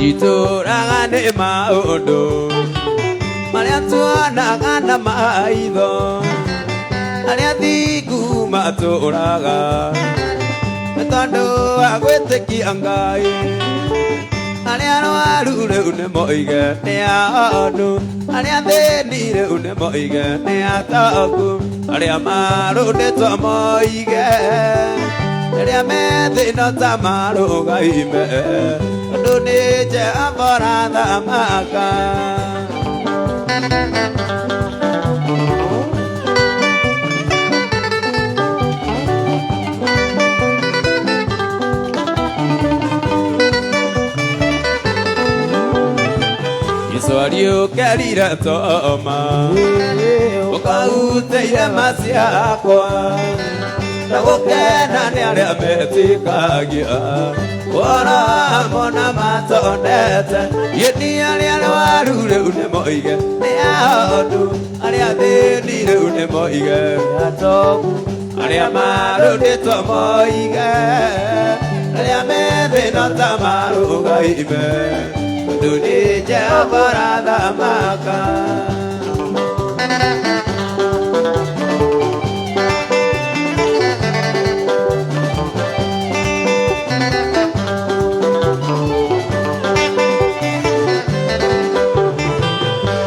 Tũtitũraga nĩ maũndũ marĩa tuonaga na maitho, arĩa thingu matũraga nĩ tondũ wa gwĩtĩkia Ngai. Arĩa arwaru rĩu nĩ moige nĩ aonu, arĩa athĩni rĩu nĩ moige nĩ atongu, arĩa marũndĩtwo moige rĩrĩa me thĩna ta marũgaime, tondũ nĩ Jehova ũrathamaka. Jesũ ariũkĩrire Toma, ũkahuteire ma ciakwa, na gũkena nĩ arĩa metĩkagia ũhoro wamo na matonete. Gĩni arĩa arwaru rĩu nĩ moige nĩ ahonu, arĩa athĩni rĩu nĩ moige Atongu. Arĩa marũndĩtwo moige arĩa me thĩna ta marũgaime, tondũ nĩ Jehova ũrathamaka.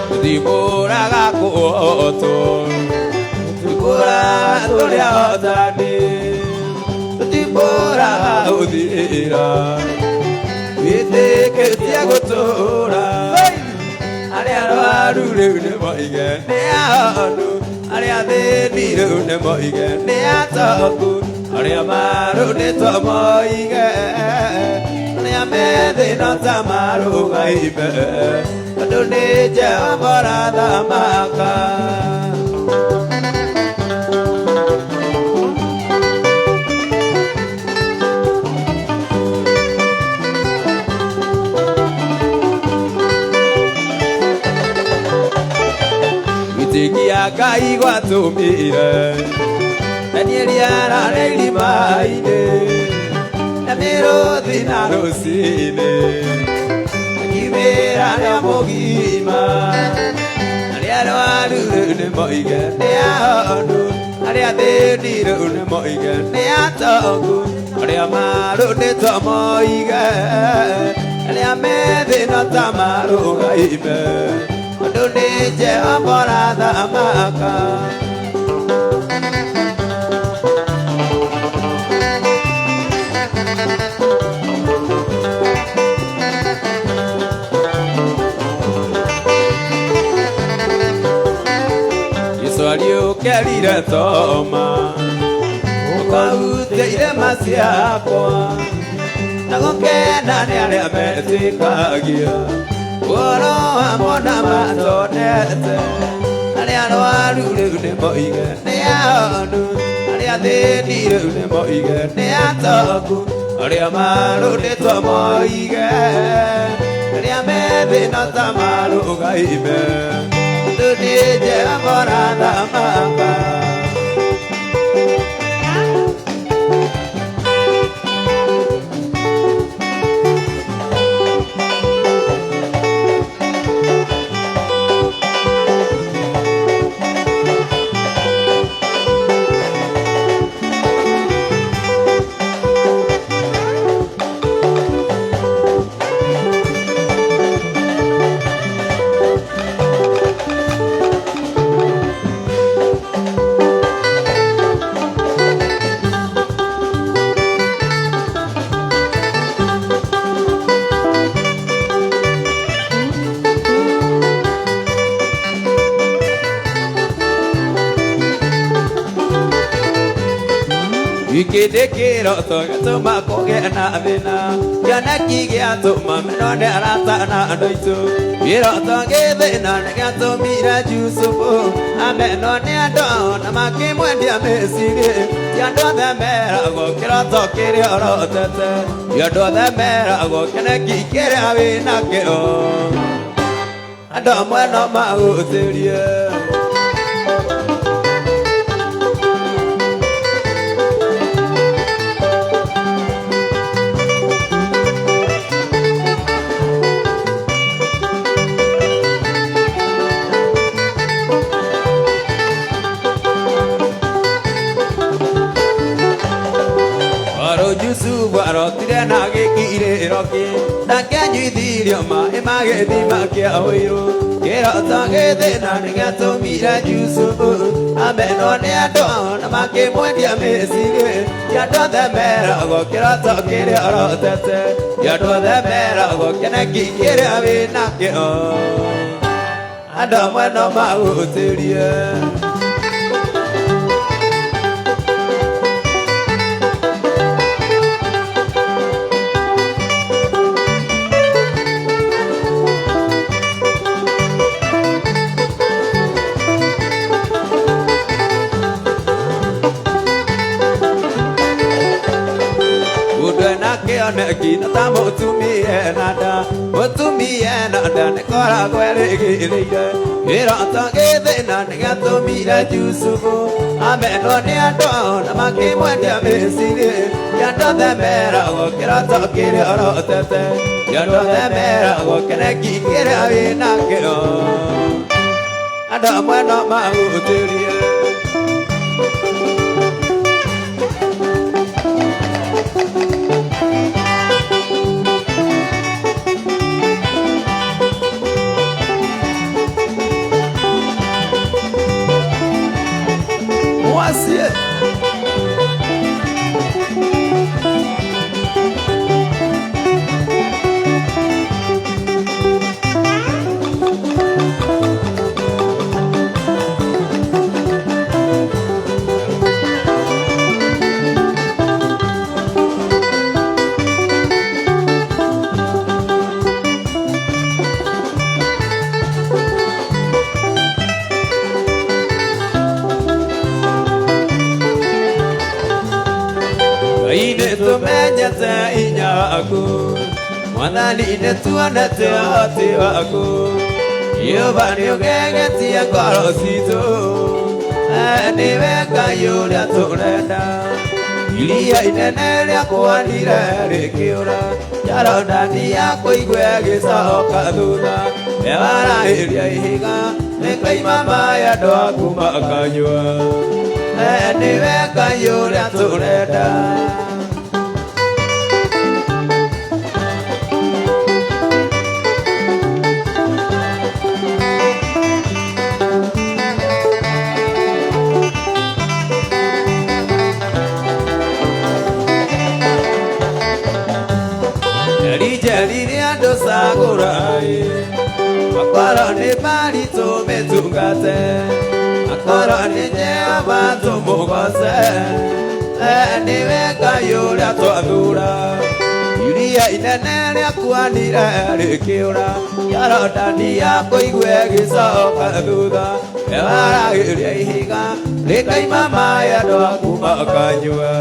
Tũtibũraga kũhotwo, tũtibũraga tũrĩa hotani, tũtibũraga gũthira, wĩtĩkĩtie gũtũra. Arĩa arwaru rĩu nĩ moige nĩ ahonu, arĩa athĩni rĩu nĩ moige nĩ atongu, arĩa marũndĩtwo moige arĩa me thĩna ta marũgaime, tondũ nĩ Jehova ũrathamaka. Gwĩtĩkia Ngai gwatũmire Danieli arare irima-inĩ na mĩrũthi na rũcinĩ, akiumĩra arĩa mũgima. Arĩa arwaru rĩu nĩ moige nĩ ahonu, arĩa athĩni rĩu nĩ moige nĩ atongu, arĩa marũndĩtwo moige arĩa me thĩna ta marũgaime, tondũ nĩ Jehova ũrathamaka. Jesũ ariũkĩrire Toma, ũkahutĩire ma ciakwa, na gũkena nĩ arĩa metĩkagia ũhoro wamo na matonete. Arĩa arwaru rĩu nĩ moige nĩ ahonu, arĩa athĩni rĩu nĩ moige nĩ atongu, arĩa marũndĩtwo moige arĩa me thĩna ta marũgaime, tondũ nĩ Jehova ũrathamaka. Gĩkĩndĩ kĩroto gĩtũma kũgĩe na thĩna, kĩoneki gĩatũma menwo nĩ arata na andũ aitũ. Kĩroto gĩthĩna nĩ gĩatũmire Jusufu amenwo nĩ andũ na makĩmwendia Misiri. Ti andũ othe meragwo kĩroto kĩrĩa ũrotete, ti andũ othe meragwo kĩoneki kĩrĩa wĩnakĩo. Andũ amwe no magũtĩrie. Arotire na gĩkirĩro kĩ ndakĩanyuithirio maĩ ma gĩthima kĩa ũiru. Kĩroto gĩthĩna nĩgĩatũmire Jusufu amenwo nĩ andũ na makĩmwendia Misiri. Ti andũ othe meragwo kĩroto kĩrĩa ũrotete, ti andũ othe meragwo kĩoneki kĩrĩa wĩnakĩo. Andũ amwe no mahutĩrie. Mũndũ ena kĩoneki na ta mũtumia ena nda, mũtumia ena nda nĩkoragwo erĩgĩrĩire. Kĩroto gĩthĩna nĩgĩatũmire Jusufu amenwo nĩ andũ na makĩmwendia Misiri. Ti andũ othe meragwo kĩroto kĩrĩa ũrotete, ti andũ othe meragwo kĩoneki kĩrĩa wĩnakĩo. Andũ amwe no mahutĩrie. Mwasie. Ngai nĩtũmenyete inya waku, Mwathani nĩtuonete ũhoti waku. Jehova nĩũgegetie ngoro citũ, nĩwe Ngai ũrĩa tũrenda. Iria inene rĩakwanire rĩkĩũra, Jorodani yakũigua ĩgĩcoka thutha. Nĩwarahĩria ihiga rĩkoima maĩ andũ aku makanyua. Nĩwe Ngai ũrĩa tũrenda. Njeri andũ cagũrai, akorwo nĩ mari tũmĩtungate, akorwo nĩ Jehova tũmũgoce. Nĩwe Ngai ũrĩa twathura. Iria inene rĩakwanire rĩkĩũra, Jorodani yakũigua ĩgĩcoka thutha. Nĩwaragĩria ihiga rĩkoima maĩ andũ aku makanyua.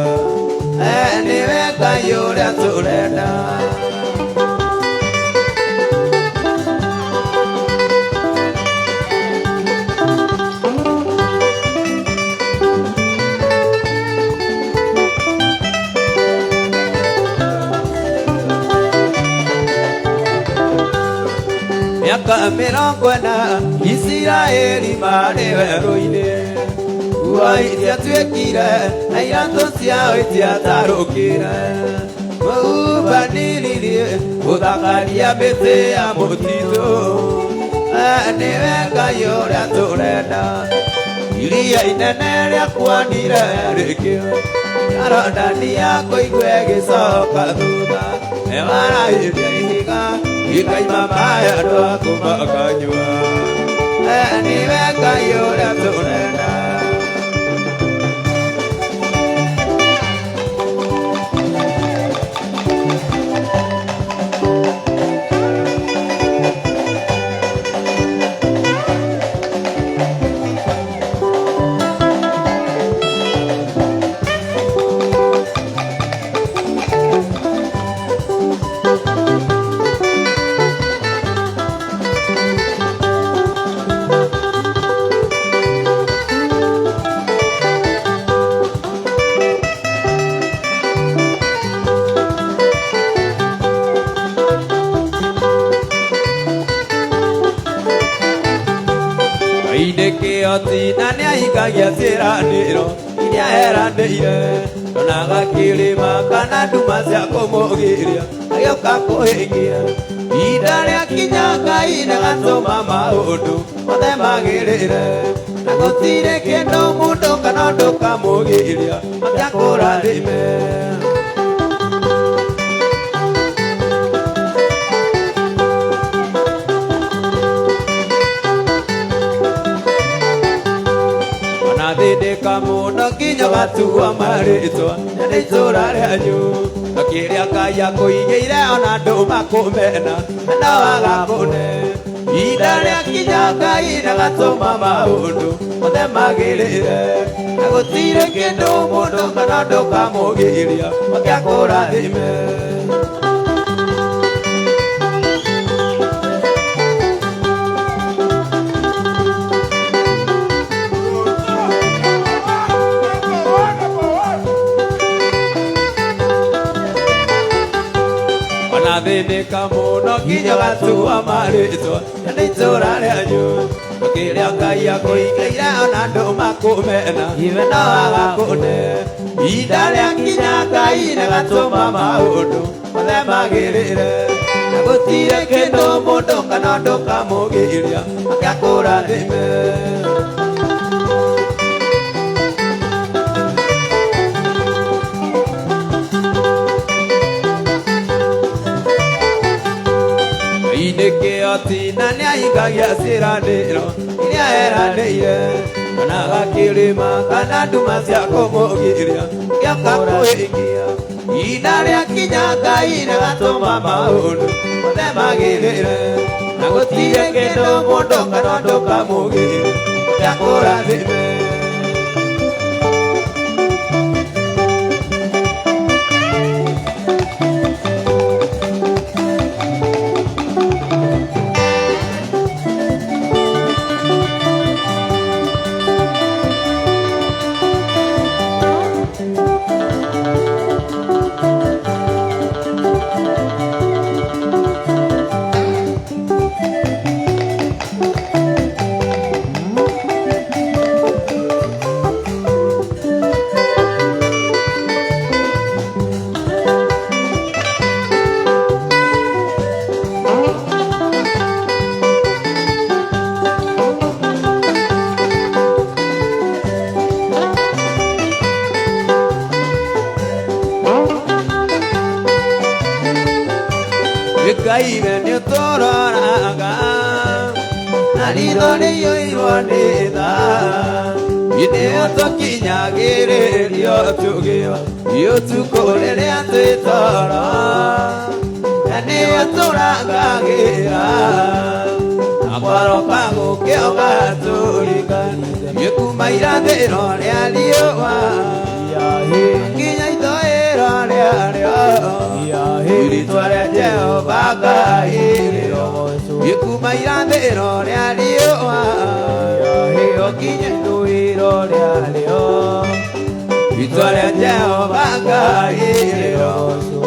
Nĩwe Ngai ũrĩa tũrenda. Mĩaka 40 Isiraeli marĩ werũ-inĩ, nguo itiatuĩkire na iratũ ciao itiatarũkire. Mũhubanĩririe gũthakaria mĩtĩ ya mũtitũ. Nĩwe Ngai ũrĩa tũrenda. Iria inene rĩakwanire rĩkĩũra, Jorodani yakũigua ĩgĩcoka thutha. Nĩwarahĩria ihiga rĩkoima maĩ andũ aku makanyua. Nĩwe Ngai ũrĩa tũrenda. Ngai nĩ kĩhoti na nĩahingagia ciĩranĩro. Iria eranĩire ndonaga kĩrĩma kana nduma cia kũmũgiria agĩũka kũhingia. Ihinda rĩakinya Ngai nĩagatũma maũndũ mothe magĩrĩre, na gũtirĩ kĩndũ mũndũ kana ũndũ kamũgiria matiakũrathime. Ona thĩndĩka mũno nginya gatua marĩtwa nĩ itũra rĩanyu, na kĩrĩa Ngai akũigĩire ona andũ makũmena no agakũne. Ihinda rĩakinya Ngai nĩagatũma maũndũ mothe magĩrĩre, na gũtirĩ kĩndũ mũndũ kana ũndũ kamũgiria matiakũrathime. Ona thĩnĩka mũno nginya gatua marĩtwa nĩ itũra rĩanyu, kĩrĩa Ngai akũigĩire ona andũ makũmena no agakũne. Ihinda rĩakinya Ngai nĩagatũma maũndũ mothe magĩrĩre, na gũtirĩ kĩndũ mũndũ kana ũndũ kamũgiria matiakũrathime. Ngai nĩ kĩhoti na nĩahingagia ciĩranĩro iria eranĩire, ndonaga kĩrĩma kana nduma cia kũmũgiria gĩoka kũhingia. Ihinda rĩakinya Ngai nĩagatũma maũndũ mothe magĩrĩre, na gũtirĩ kĩndũ mũndũ kana ũndũ kamũgiria matiakũrathime. Ngai we nĩũtũroraga na ritho rĩiyũirwo nĩ tha, hĩndĩ ĩyo tũkinyagĩrĩrio tũgĩwa ũtukũ rĩrĩa twĩ toro, na nĩwe tũrangagĩra na kwaroka gũkĩa ũgatũrikania kuma irathĩro rĩa riũa nginya ithũĩro rĩarĩo, rĩĩtwa rĩa Jehova Ngai rĩrogoocwo. Kuma irathĩro rĩa riũa nginya ithũĩro rĩarĩo, rĩĩtwa rĩa Jehova Ngai rĩrogoocwo.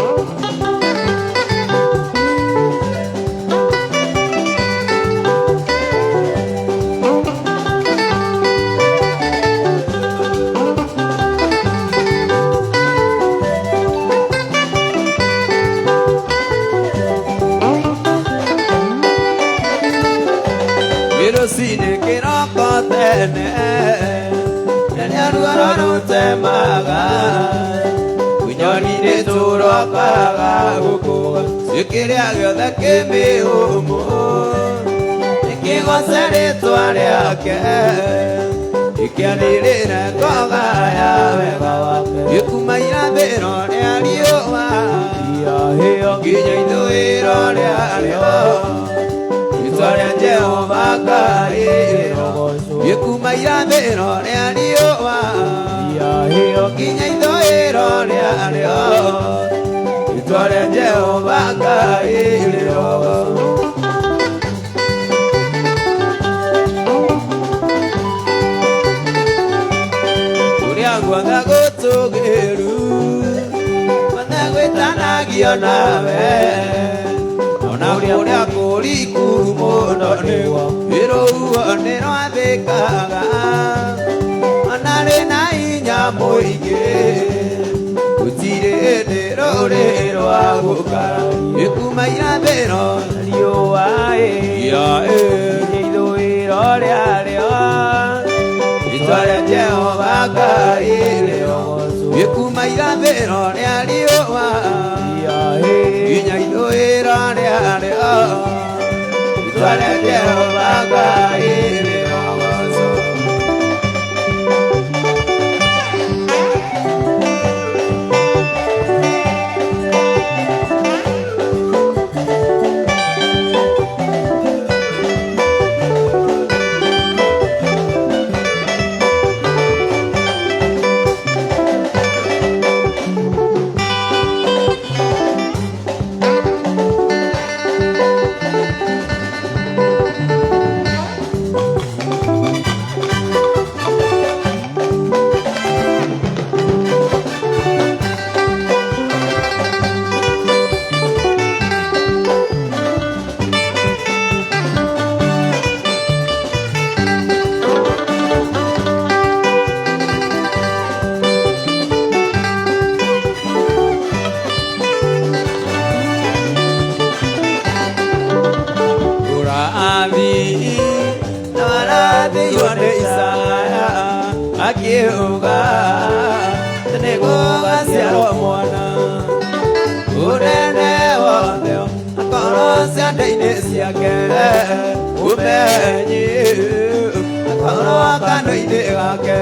Rũcinĩ kĩroko tene rĩrĩa ruoro rũtemaga, tũnyoni nĩtũrokaga gũkũga, kĩrĩa gĩothe kĩ mĩhũmũ nĩkĩgoce rĩtwa rĩake, gĩkĩanĩrĩre kũgaya wega wake. Kuma irathĩro rĩa riũa nginya ithũĩro rĩarĩo, rĩĩtwa rĩa Jehova Ngai rĩrogoocwo. Kuma irathĩro rĩa riũa nginya ithũĩro rĩarĩo, rĩĩtwa rĩa Jehova Ngai rĩrogoocwo. Kũrĩa guothe gũtũũgĩru guothe gwĩtanagio nawe, ona kũrĩa kũriku mũno nĩguo rũhuho nĩrwathĩkaga, ona rĩna hinya mũno. rũrĩrĩ rwa gũkara ĩkuma irathĩro riũa ĩ ya ĩ nginya ithũĩro rĩarĩo. Rĩtwa rĩa Jehova Ngai rĩrogocwo ĩkuma irathĩro rĩa riũa Ya ĩ nginya ithũĩro rĩarĩo. Rĩtwa rĩa Jehova Ngai rĩrogocwo. Ũrathi na warathirwo nĩ Isaya akiuga nĩgũgaciarwo mwana ũnene wothe akorwo ciande-inĩ ciake ũmenyi akorwo kanua-inĩ gake.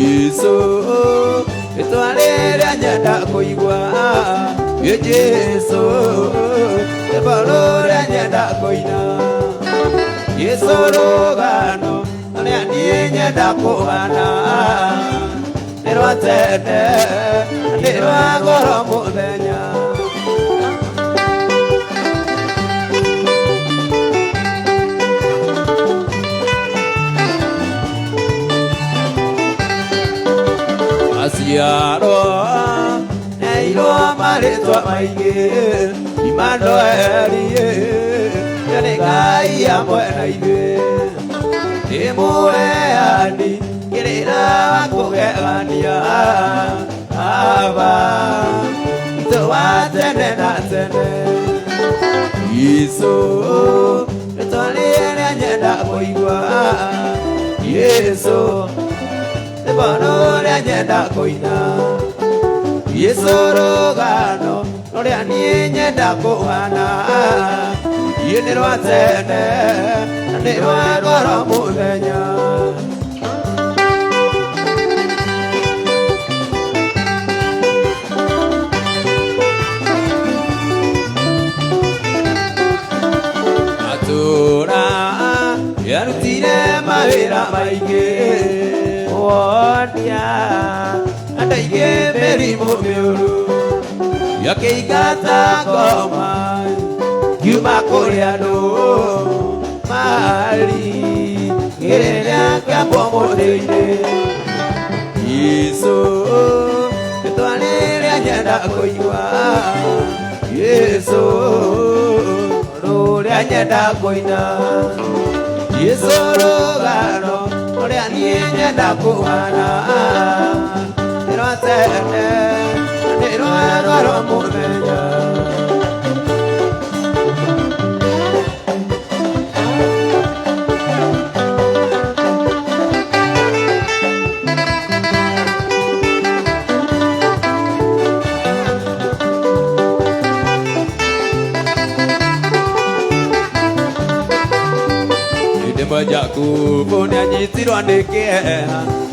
Jesũ rĩtwa rĩrĩa nyenda kũigua ĩ Jesũ rwĩmbo rũrĩa nyenda kũina Jesũ rũgano rũrĩa niĩ nyenda kũgana nĩ rwa tene nĩ rwa goro mũthenya. Maciaro neirwo marĩtwa maingĩ Imanueli nĩ Ngai hamwe na ithuĩ nĩ mũheani kĩrĩra wa kũgegania Aba itũ wa tene na tene. Jesũ rĩtwa rĩrĩa nyenda kũigua Jesũ rwĩmbo rũrĩa nyenda kũina Jesũ rũgano rũrĩa niĩ nyenda kũgana niĩ nĩ rwa tene na nĩ rwa goro mũthenya. Atũra yarutire mawĩra maingĩ Wonia andũ aingĩ mĩrimũ mĩũru yakĩingata ngoma kiuma kũrĩ andũ mari kĩrĩra kĩambwo mũtĩ-inĩ. Jesũ rĩtwa rĩrĩa nyenda kũigua Jesũ rũrĩa nyenda kũina Jesũ rũgano rũrĩa niĩ nyenda kũgana nĩ rwa tene nĩ rwa goro mũthenya. Hĩndĩ ĩmwe Jakubu nĩanyitirwo nĩ kĩeha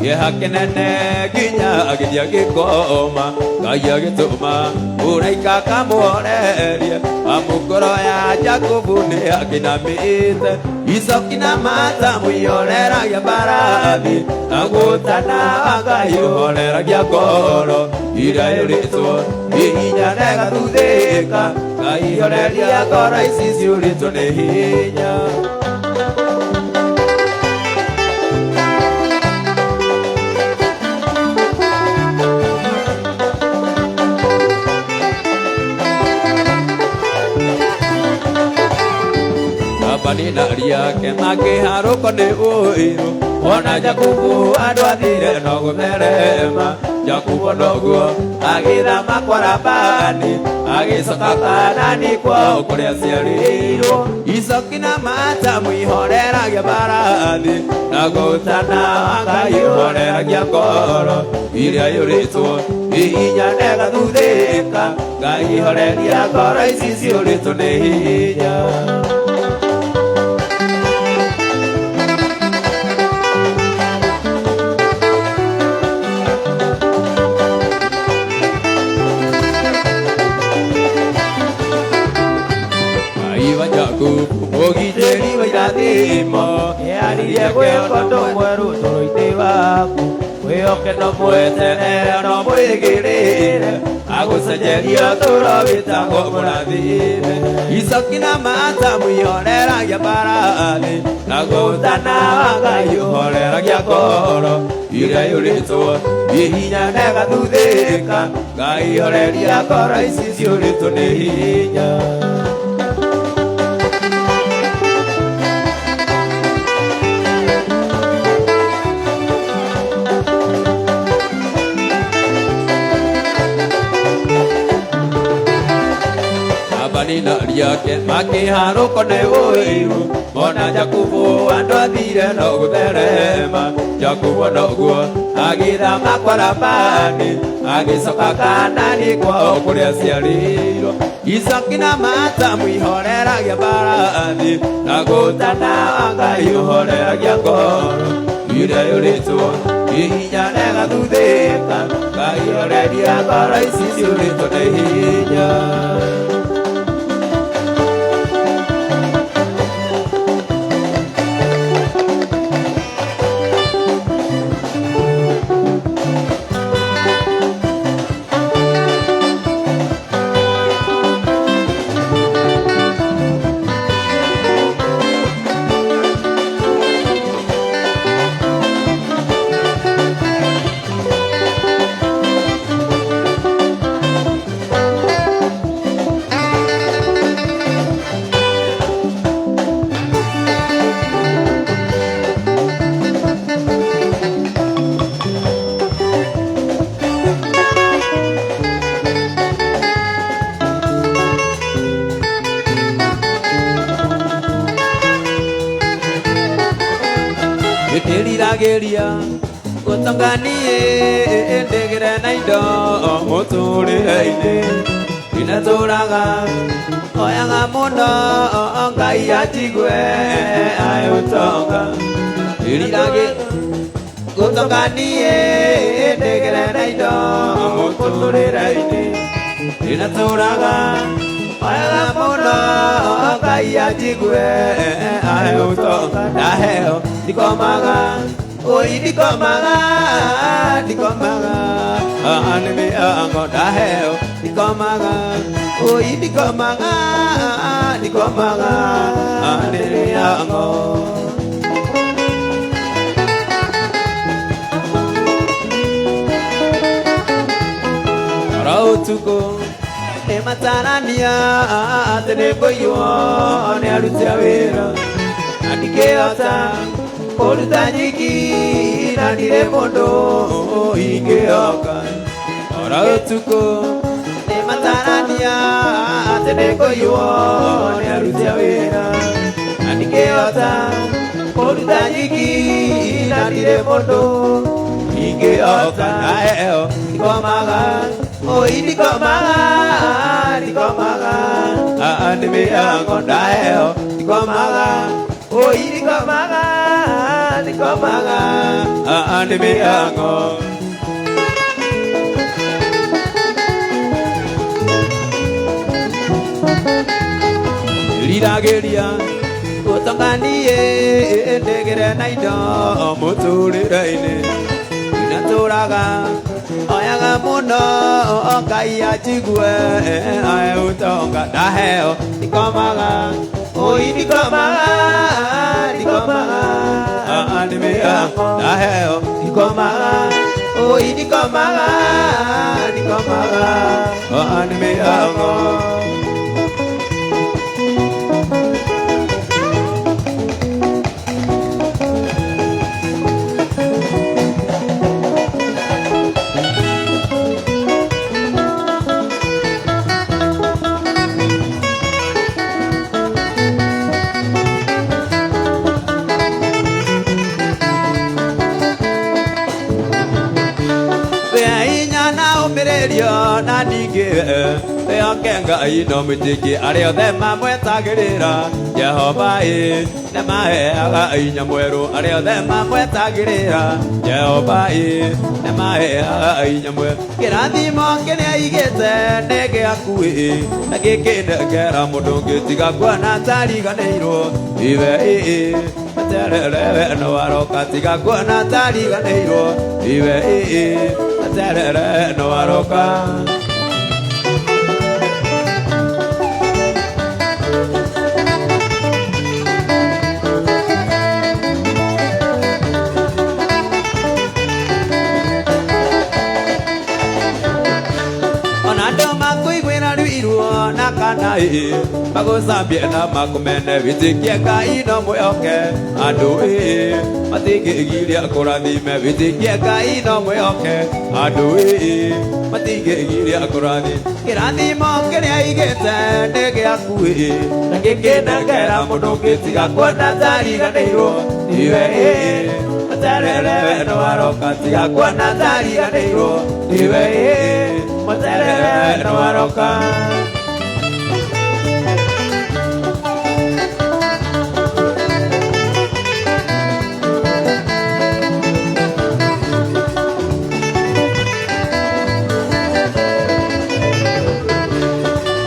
kĩeha kĩnene nginya agĩthiĩ agĩkoma. Ngai agĩtũma mũraika akamũhorerie amu ngoro ya Jakubu nĩakĩinamĩte icoki na matamu ihoreragia mbarathi na gũtana wa Ngai ũhoreragia ngoro iria yũrĩtwo nĩ hinya na ĩgathuthĩka. Ngai horeria ngoro ici ciũrĩtwo nĩ hinya. Labani na ariake makĩharũko nĩ ũiru ona Jakubu andũ athire no gũtherema. Jakubu noguo agĩthama kwa Labani agĩcoka Kanani kwao kũrĩa aciarĩirwo. Icoki na matamu ihoreragia mbarathi, naguo ũtana wa Ngai ũhoreragia ngoro iria yũrĩtwo hinya na ĩgathuthĩka. Ngai horeria ngoro ici ciũrĩtwo nĩ hinya. Ngai wa Jakubu mũgitĩri wa irathimo, Yaririe gwĩka ũndũ mwerũ ũtũũro-inĩ waku, wĩhoke no mweterere no mwĩgĩrĩre, agũcenjeria ũtũũro wĩtagwo mũrathime. Icoki na matamu ihoreragia mbarathi, naguo ũtana wa Ngai ũhoreragia ngoro iria yũrĩtwo hinya na ĩgathuthĩka. Ngai horeria ngoro ici ciũrĩtwo nĩ hinya. Labani na ariake makĩharũko nĩ ũiru, mona Jakubu andũ athire no gũtherema. Jakubu noguo agĩthama kwa Labani agĩcoka Kanani kwao kũrĩa aciarĩirwo. Icoki na matamu ihoreragia mbarathi, naguo ũtana wa Ngai ũhoreragia ngoro iria yũrĩtwo hinya na ĩgathuthĩka. Ngai horeria ngoro ici ciũrĩtwo nĩ hinya. Ndĩriragĩria gũtonga niĩ ndĩgĩre na indo mũtũrĩre-inĩ, ndinatũraga oyaga mũno Ngai anjigue ae ũtonga. Ndĩriragĩria gũtonga niĩ ndĩgĩre na indo mũtũrĩre-inĩ, ndinatũraga oyaga mũno Ngai anjigue ae ũtonga. Ndaheo ndikomaga, oi ndikomaga, ndikomaga nĩ mĩango. Ndaheo ndikomaga, oi ndikomaga, ndikomaga nĩ mĩango. Oro ũtukũ nĩ matarania atĩ nĩ ngũiywo nĩ aruti a wĩra, na ndingĩhota kũruta nyingĩ na ndirĩ mũndũ ingĩhoka. Oro ũtukũ nĩ matarania atĩ nĩ ngũiywo nĩ aruti a wĩra, na ndingĩhota kũruta nyingĩ na ndirĩ mũndũ ingĩhoka. Ndaheo ndikomaga, oi ndikomaga, ndikomaga nĩ mĩango. Ndaheo ndikomaga, oi ndikomaga, ndikomaga nĩ mĩango. Riragĩria gũtonga niĩ ndĩgĩre na indo mũtũrĩre-inĩ, ndinatũraga oyaga mũno Ngai anjigue ae ũtonga. Ndaheo ndikomaga, oi ndikomaga, ndikomaga nĩ mĩango. Ndaheo ndikomaga, oi ndikomaga, ndikomaga nĩ mĩango. Ũmĩrĩrio na ningĩ wĩhoke Ngai no mwĩtĩkie arĩa othe mamwetagĩrĩra Jehova ĩ nĩmaheaga hinya mwerũ arĩa othe mamwetagĩrĩra Jehova ĩ nĩmaheaga hinya mwerũ kĩrathimo kĩrĩa aigĩte nĩ gĩaku ĩ na gĩkĩnengera mũndũ ũngĩ tiga kuona tariganĩirwo iwe ĩ eterere we no aroka tiga kuona tariganĩirwo iwe ĩ eterere no aroka. Ona andũ makũiguĩra ruiruo na kana ĩ magũcambie na makũmene wĩtĩkie Ngai no mwĩhoke andũ ĩ matingĩgiria kũrathime wĩtĩkie Ngai no mwĩhoke andũ ĩ matingĩgiria kũrathime kĩrathimo kĩrĩa aigĩte nĩ gĩaku ĩ na gĩkĩnengera mũndũ ũngĩ tiga kuona tariganĩirwo iwe ĩ eterere we no aroka tiga kuona tariganĩirwo iwe ĩ eterere we no aroka.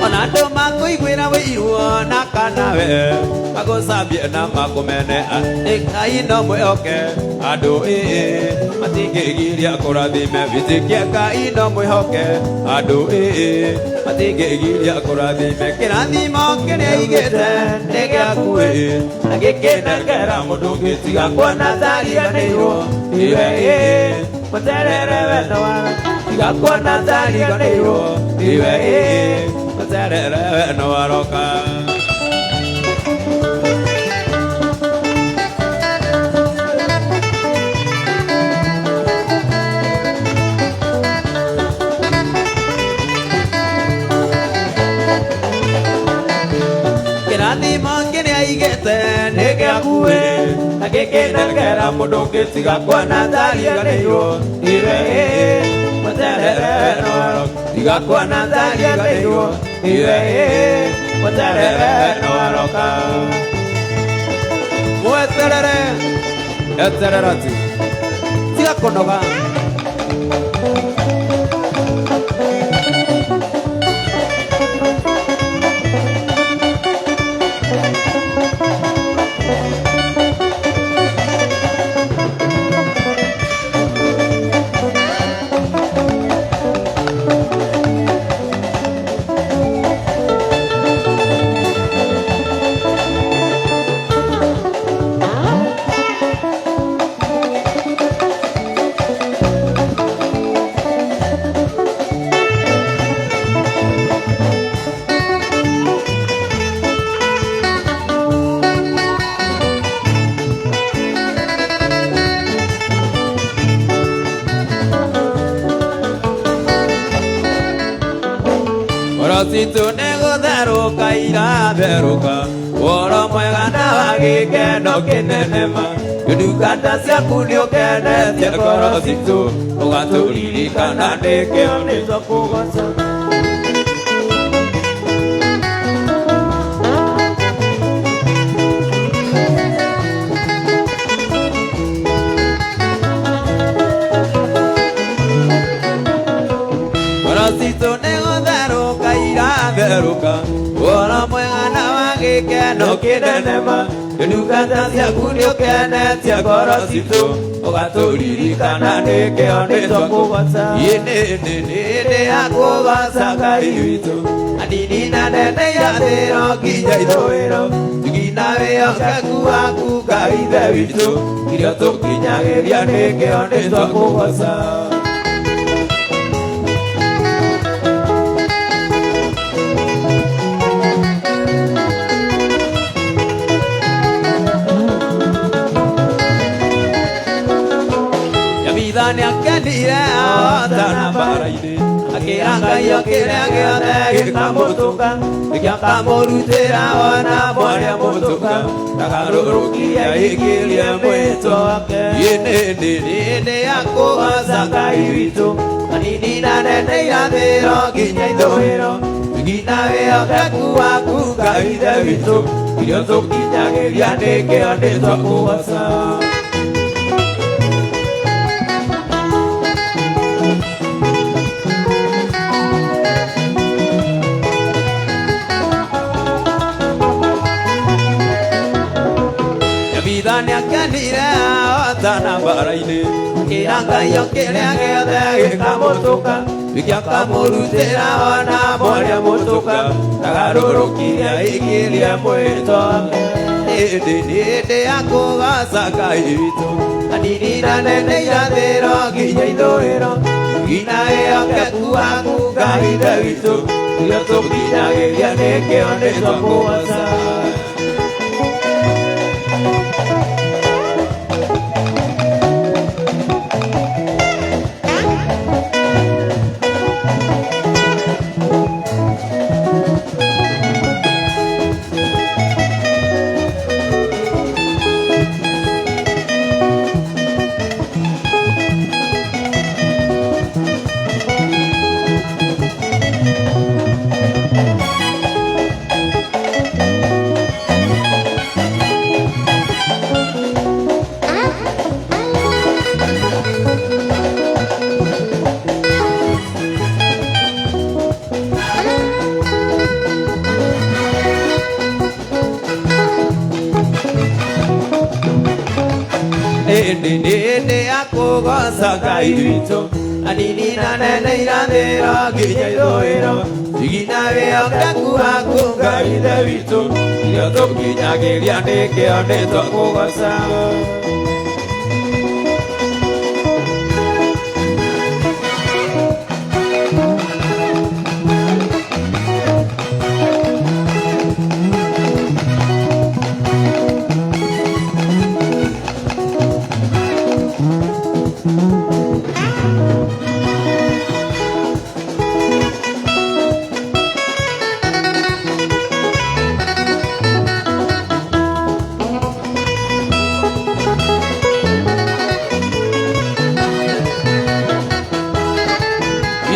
Ona andũ makũiguĩra wĩiruo na kana we magũcambie na makũmene nĩ Ngai no mwĩhoke andũ ĩ matingĩgiria kũrathime wĩtĩkie Ngai no mwĩhoke andũ ĩ matingĩgiria kũrathime kĩrathimo kĩrĩa aigĩte nĩ gĩaku ĩ na gĩkĩnengera mũndũ ũngĩ tiga kuona tariganĩirwo iwe ĩ eterere we no aroka tiga kuona tariganĩirwo iwe ĩ eterere we no aroka. Kĩrathimo kĩrĩa aigĩte nĩ gĩaku ĩ na gĩkĩnengera mũndũ ũngĩ tiga kuona tariganĩirwo iwe ĩ eterere we no aroka tiga kuona tariganĩirwo iwe ĩ eterere we no aroka. Mweterere eterera tu tiga kũnoga. Citũ nĩ gũtherũka iratherũka ũhoro mwega na wa gĩkeno kĩnene ma ndungata ciaku nĩ ũkenetie ngoro citũ ũgatũririkana nĩkĩo nĩ Nĩtwakũgoca. Ngoro citũ nĩ gũtherũka iratherũka ũhoro mwega na wa gĩkeno kĩnene ma ndungata ciaku nĩ ũkenetie ngoro citũ ũgatũririkana nĩkĩo nĩ twakũgoca. Ĩ nĩ nĩ nĩ nĩ akũgoca Ngai witũ anini na nene irathĩro nginya ithũĩro tugina wĩhokeku waku Ngai Ithe witũ iria tũkinyagĩria nĩkĩo nĩ twakũgoca. Nyamitha nĩakenire ahotana mbara-inĩ akĩra Ngai o kĩrĩa gĩothe gĩkamũtũnga nĩkĩo akamũrutĩra ona mwarĩa mũremi. gĩkamũtũka ndagarũrũkire ĩkĩrie mwĩtwa wake. Hĩndĩ ya kũgoca Ngai witũ anini na nene irathĩro nginya ithũĩro nginya wĩhokeku waku Ngai Ithe witũ irio tũkinyagĩria nĩkĩo nĩtwakũgoca. Nyabitha nĩakenire ahotana mbara-inĩ kĩra Ngai o kĩrĩa gĩothe gĩkamũtũka gĩakamũrutĩra ona mwarĩa mũtũka ndagarũrũkire ĩkĩrie mwĩtwa wake. Hĩndĩ ya kũgoca Ngai witũ anini na nene irathĩro nginya ithũĩro nginya wĩhokeku waku Ngai Ithe witũ irio tũkinyagĩria nĩkĩo nĩtwakũgoca. Hĩndĩ ya kũgoca Ngai witũ anini na nene irathĩro nginya ithũĩro nginya wĩhokeku waku Ngai Ithe witũ irio tũkinyagĩria nĩkĩo nĩtwakũgoca.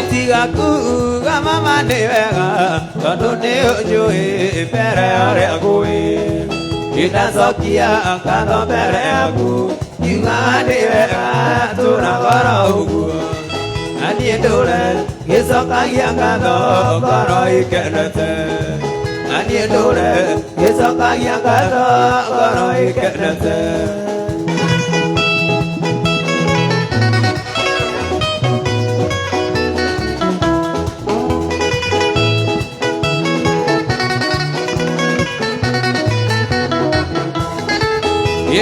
Itigakuga mama nĩ wega tondũ nĩ ũnjũĩ mbere ya ũrĩa ngũĩ ndacokia ngatho mbere yaku ngiuga nĩ wega tũra ngoro ũguo na niĩ ndũre ngĩcokagia ngatho ngoro ĩkenete na niĩ ndũre ngĩcokagia ngatho ngoro ĩkenete.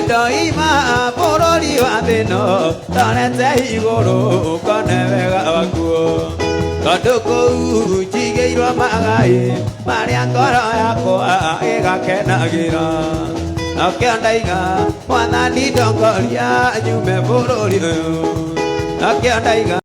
Ndoima bũrũri wa thĩno ndorete igũrũ ngone wega wakuo tondũ kũu njigĩirwo magai marĩa ngoro yakwa ĩgakenagĩra nakĩo ndaiga Mwathani ndongoria nyume bũrũri ũyũ nakĩo ndaiga.